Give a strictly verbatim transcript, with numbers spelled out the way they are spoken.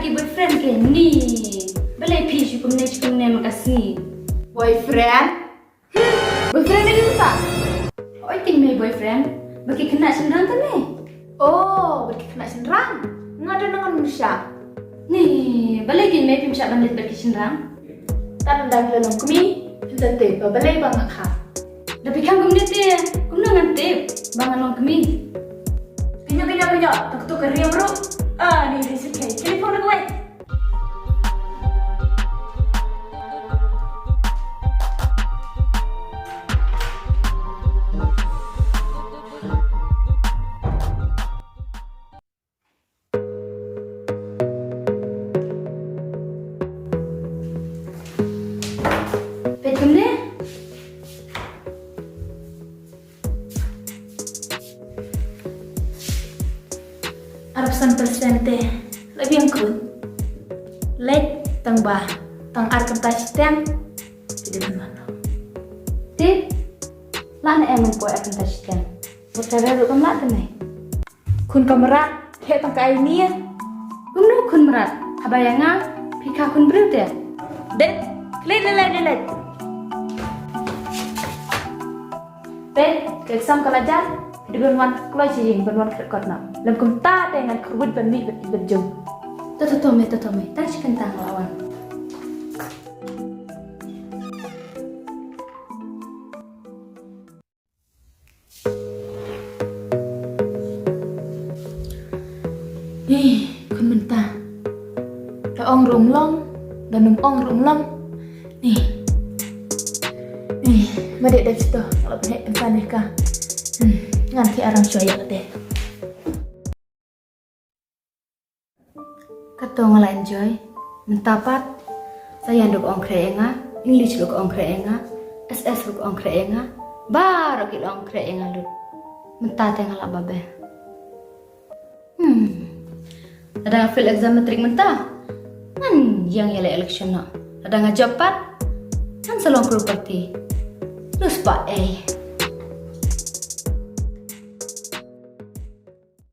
Ki boyfriend ke ni. Balei phi shu kumne shu kumne ma ka sngi. Boyfriend? Boyfriend ni sa. Oi ting me boyfriend. Ba ki khynnah shynrang ka ne. Oh, ba ki khynnah shynrang. Nga don ngan musha. Ni, balei ki me phim shah ban leit ba ki shynrang. Tan dang lelong kmi, phim te ba balei ba nga kha. Da phi khang kumne te, kumne ngan tip ba nga long kmie. Kynyo kynyo kynyo, tuk tuk ka riam ruh. Ah, ni ri sik kai. Telefon ruh wai. Peit kumne. Arphew san percent te la biang khun. Leit tang ba tang ar kynta shiteng. Ki dei ban wan. Te la ne em poi ar kynta shiteng. Bad ka rei ruh kam lah te ne. Khun ka mrad, heh tang ka ai nia. Kumno khun mrad? Haba ïa nga, phi kha khun briew te. Dep, klet lelai lelai. Peit, ka exam ka la jan, phi dei ban wan kloi sha ïing, ban wan khreh kot noh. Lem kumta te ngan kyrwit ban mih bad bad jong. To to to me, to to me. Tang shi kyntang la wan. Ni, khun mynta. Da ong ruh um long, da nym ong ruh um long. Ni. Ni, ma dei da chito, la pynheh pynsan ïa ka. Hmm, ngan theh aram shuwa ïa kata. Kato nga la enjoy. Mynta pat, Science ruh ka ong khreh ïa nga, English ruh ka ong khreh ïa nga, S S ruh ka ong khreh ïa nga, baroh ki la ong khreh ïa nga lut. Mynta te nga lah babe. Hmm. Lada nga fail exam matric mynta, ngan ïeng ïaleh election noh. Lada nga jop pat, ngan sa long crorepati. Lus pa ei.